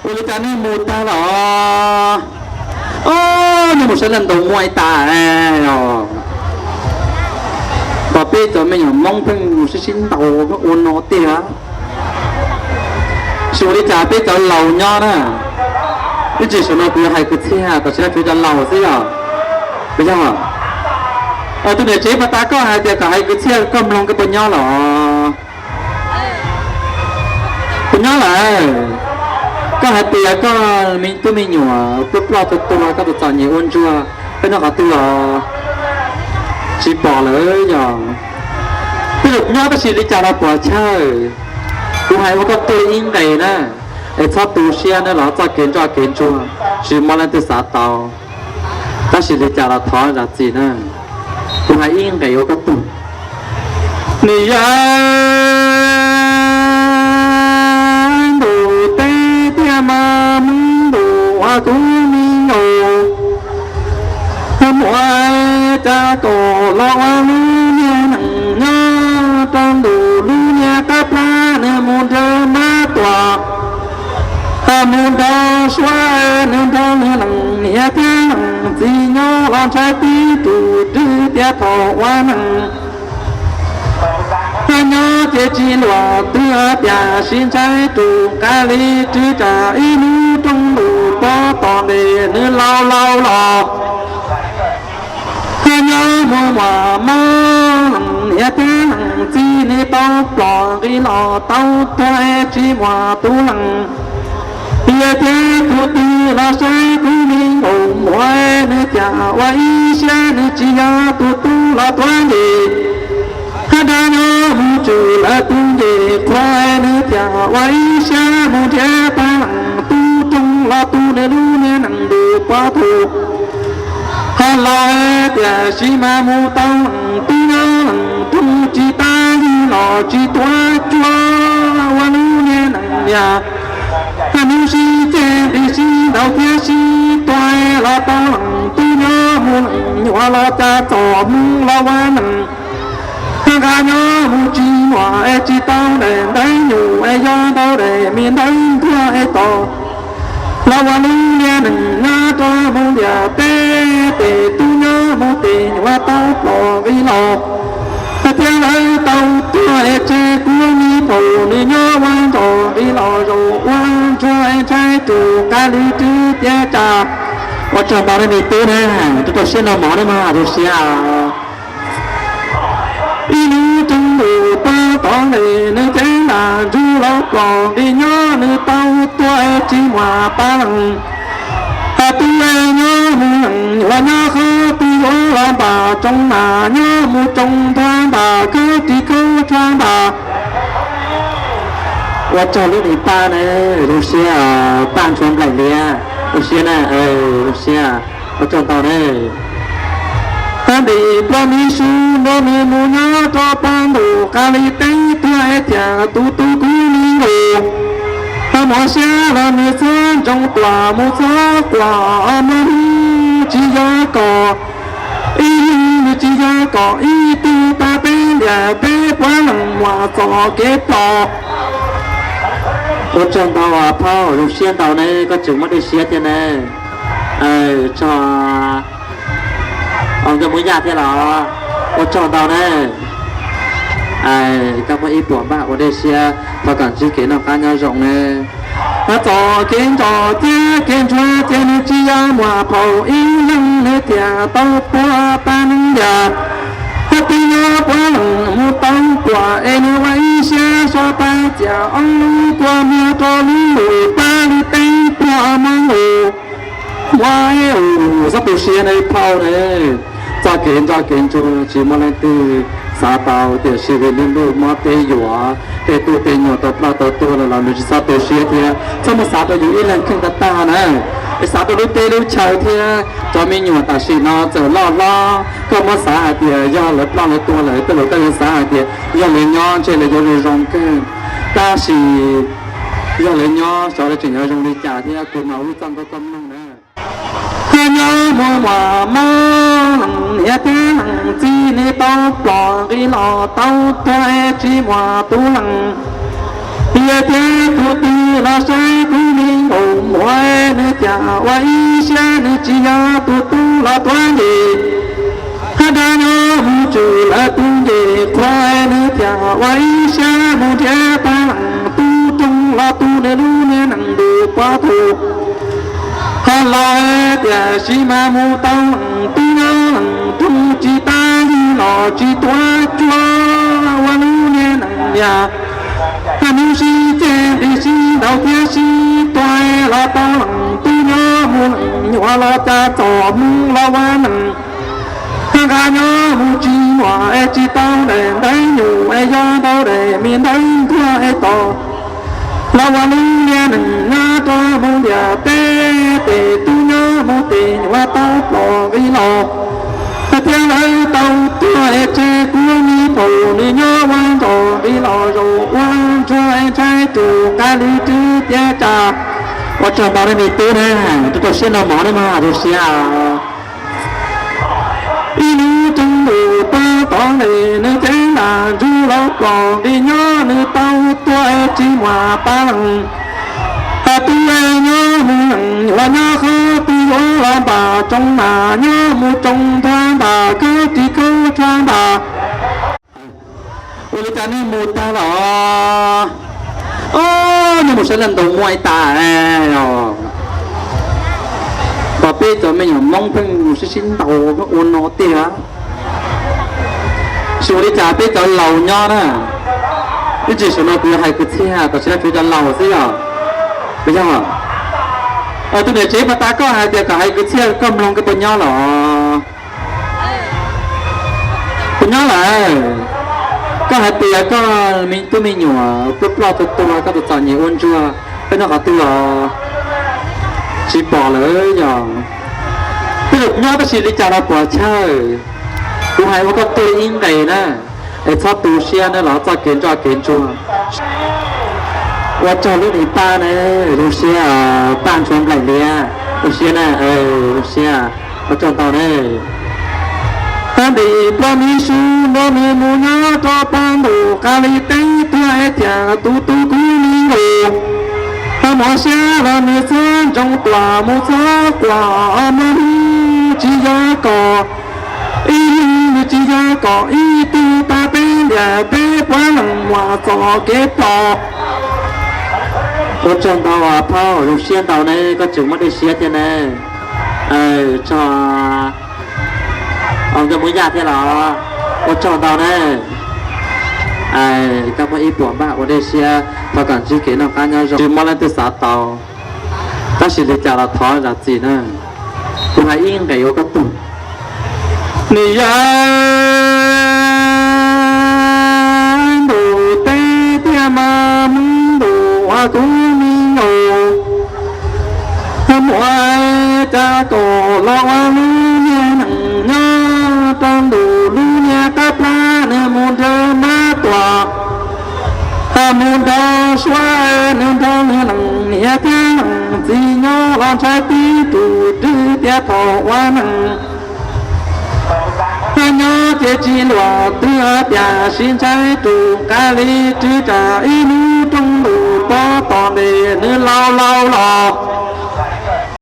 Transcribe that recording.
Ua li cas nej mus tag los? Os, nej mus saib leej ntau muaj ib tas os. Pom peb cov me nyuam Hmoob pheej mus sib sib ntaus ua no tiag. Tsis ua li cas, peb cov laus nyob na. Ib tsam saum no kuv yuav hais kwv txhiaj, tam sim no tsuas cov laus xwb yom. Puas yog? Tus niam tsev pas tas koj hais tias kom hais kwv txhiaj koj mloog koj puas nyob los? Puas nyob lawm? Koj hais tias koj me tub me nyuam tuaj ploj tuaj tuag, koj tus txom nyem ua ntsuag, koj nyob qhov twg los? Tsis pom lawm yog? Tej zaum nyob tab sis li cas los puas chawj. Kuv hais ua koj tug ib nqes na, es txhob tu siab na los txoj kev nroj kev ntsuag tsis muaj leej twg xav tau. Tab sis li cas los thov zam txim na, kuv hais ib nqes ua koj tug. Nws yog ntuj teb tiag mas Hmoob ntuj ua kuv me nyuam. Muaj cas kom los ua lub niag neeg nyob rau ntuj lub niag qab plab, nws mus nrog mab tuam, mus nrog suav, nws nrog nws leej niam thiab leej txiv nyob los ntshai tib tug rwg tias thaum ua neeg nyob ces tsis luag twg, tiam sis ntshai tus nqa li rwg tsam ib hnub rooj ntuj pov tom ntej nws laus laus los. Nyob mus muaj mob leej niam thiab leej txiv, nws tau plom nqi los tau tuag es tsis muaj tus leej niam thiab tus twg los saib kuv me nkaus muaj, nws cas ua ib siab nws tsis yog tus tub los tuav nce. Hab nrab nyob mus tswm lawv tus nce qhua, nws cas ua ib siab mus nrhiav tau leej tub roog los tu nws lub niag neej ntuj pov thum. Hab los tiam sis mas mus tau leej tub nyob leej roog tsis tas li los tsis tuav cuag ua lub niag neej niam. Hab hnub sib ceg nqi sib ntaus thiab sib tua los tau leej tub nyob mus leej nyuam los cas txom hmoo los ua neej. Hab nqa nyob mus tsis muaj es tsis tau daim ntaub nyuj es yog ntau daim me ntaub ntuag es tos los ua lub niag neej nyob rau mus ntiaj teb, tes tub nyob mus tes nyuam tau plom nqi los. Hab thiab lawv tau tuag es tseg kuv me paum nws nyob ua nrog nqi los zaum ua ntsuag es ntshai tus nqa li rwg tias tsam. Ua tsaug ntau nej me tub na, rau rau siab noj mov nej mas rau siab. Ib hnub rooj ntuj pov tom ntej nws cev ntaj ntsug los plom nqi nyob nws tau tuag es tsis muaj pab leej. Hab tub es nyob mus leej nyuam nyob qhov twg yuav los npaj tsoo mas nyob mus tsoo nthua npaj khaub ris khaub tshuaj npaj. Ua tsaug lub niag paj na, zoo siab, paj ntshua nplaim liab, zoo siab na, zoo siab, ua tsaug ntau na. Hab ntim ploj me su nrog nws mus nyob rau pem ntuj qab li teb tuag es tias tus tub kuv me nkaus. Hab mob siab los nws txhob ntsoov tuaj mus txhob quaj, mob hnub tsis yog kom ib hnub, nws tsis yog kom ib tug pab peb ntiaj teb puav leej muaj txoj kev plom. Ua tsaug ntau phauj, zoo siab ntau ne, koj tseem muaj dej siab thiab ne. Tsaug nkauj Hmoob Yaj thiab los, ua tsaug ntau ne. Koj muaj ib puas npaj ua dej siab, thov kom ntsib kev noj qab nyob zoo ne. Hab txoj kev nroj thiab kev ntsuag ces nws tsis yog muaj phaum ib leeg, nws thiaj tau tuag tag neej yam. Hab tub nyob puav leej mus tau kuam es nws ua ib siab so tag cia ob lub kua muag rau lub lub pab li teb tuag mob nqus. Ua, txhob tu siab ne phauj ne. Txoj kev nroj kev ntsuag tsis muaj leej twg xav tau, tiam sis vim li ntuj mob teb yuam, tej tub tej nyuam tau ploj tau tuag lawm los nws tsis txhob tu siab thiab txhob mus xav rau yus ib leeg kheej tag tag na. Es xav rau lub teb lub chaw thiab cov me nyuam tam sim no txawm loj hlob, koj muab xav hais tias yog lawv ploj lawv tuag lawm tej zaum koj yuav xav hais tias yog lawv nyob ntshe lawv yuav zoo zoo kawg. Tab sis yog lawv nyob xyov lawv tseem yuav zoo li cas thiab, kuv mas ua ib txoj nkauj koj mloog na. Hab nyob mus muaj mob leej niam thiab leej txiv, nws tau plom nqi los tau tuag es tsis muaj tus leej niam thiab tus twg los saib kuv me nkaus cas ua ib siab nws tsis yog tus tub los tuav nce. Hab dab nyob mus tsum lawv tus nce qhua, nws cas ua ib siab mus nrhiav tau leej tub roog los tu nws lub niag nees ntuj pov tug. Ho los tiam sis mas mus tau leej tub nyob leej roog tsis tas li los tsis tuav cuag ua lub niag nees niag. Hab nws sib ceg nqis sib ntaus thiab sib tua los tau leej tub nyob mus leej nyuam los cas txom hmoo los ua neeg. Hab nqa nyob mus tsis muaj es tsis tau daim ntawv nyuj es yog ntau daim me ntawv ntuag es tos los ua lub niag neeg nyob rau mus ntiaj teb. Tes tub nyob mus tes nyuam tau pom nqi los, thiab lawv tau tuag es tseg kuv me paum nws nyob ua nrog nqi los zaum ua ntsuag es ntshai tus nqa li rwb tiav tsam. Ua tsaug ntau nej me tub na, rau rau siab noj mov nej mas zoo siab. Ib hnub roog ntuj pab tom ntej nws cev ntaj ntsug los pom nqi nyob nws tau tuag es tsis muaj pab leej. Hab tub nyob mus leej nyuam nyob qhov twg yuav los npaj tsoo mas nyob mus tsoo nthua ntaj khaub ris khaub tshuaj ntaj. Ua li cas nej mus tag los? Os, nej mus saib leej ntau muaj ib tas os. Pom peb cov me nyuam Hmoob pheej mus sib sib ntaus ua no tiag. Tsis ua li cas peb cov laus nyob na, ib tsam saum no kuv yuav hais kwv txhiaj tam sim no tsuav cov laus xwb yog. Puas yog? Tus niam tsev puas tas koj hais tias kom hais kwv txhiaj koj mloog koj puas nyob los? Puas nyob lawm? Koj hais tias koj me tub me nyuam tuaj ploj tuaj tuag koj tus txom nyem ua ntsuag, koj nyob qhov twg os? Tsis pom lawm yog. Tej zaum nyob tab sis li cas los puas chawj. Kuv hais ua koj tuag ib nqes na, es txhob tu siab na los txoj kev nroj kev ntsuag. Ua tsaug lub niag paj na, zoo siab, paj ntshua nplaim liab, zoo siab na, zoo siab, ua tsaug ntau na. Hab ntim plaub miv sub nrog nws mus nyob rau pab ntuj qab li teb tuag es tias tus tub kuv me nkaus. Hab mos siab los nws txhob ntsoov tuaj mus txhob quaj mloog, tsis yog kom ib leeg, nws tsis yog kom ib tug pab peb ntiaj teb puav leej muaj txoj kev ploj. Ua tsaug ntau phauj, zoo siab ntau ne, koj tseem muaj dej siab thiab ne. Tsaug nkauj Muas Yaj thiab los, ua tsaug ntau ne. Koj muaj ib puas npaj ua dej siab, thov kom ntsib kev noj qab nyob zoo, tsis muaj leej twg xav tau. Tab sis li cas los thov zam txim na, kuv hais ib nqes ua koj tug. Nws yog ntuj teb thiaj mas Hmoob ntuj ua kuv me nyuam. Muaj cas kom los ua lub niag neeg nyob rau ntuj lub niag qab plab, nws mus nrog mab tuam, mus nrog suav, nws nrog nws leej niam thiab leej txiv nyob los ntshai tib tug rwg tias thaum ua neeg nyob ces tsis luag twg, tiam sis ntshai tus nqa li rwg tsam ib hnub rooj ntuj pov tom ntej nws laus laus los.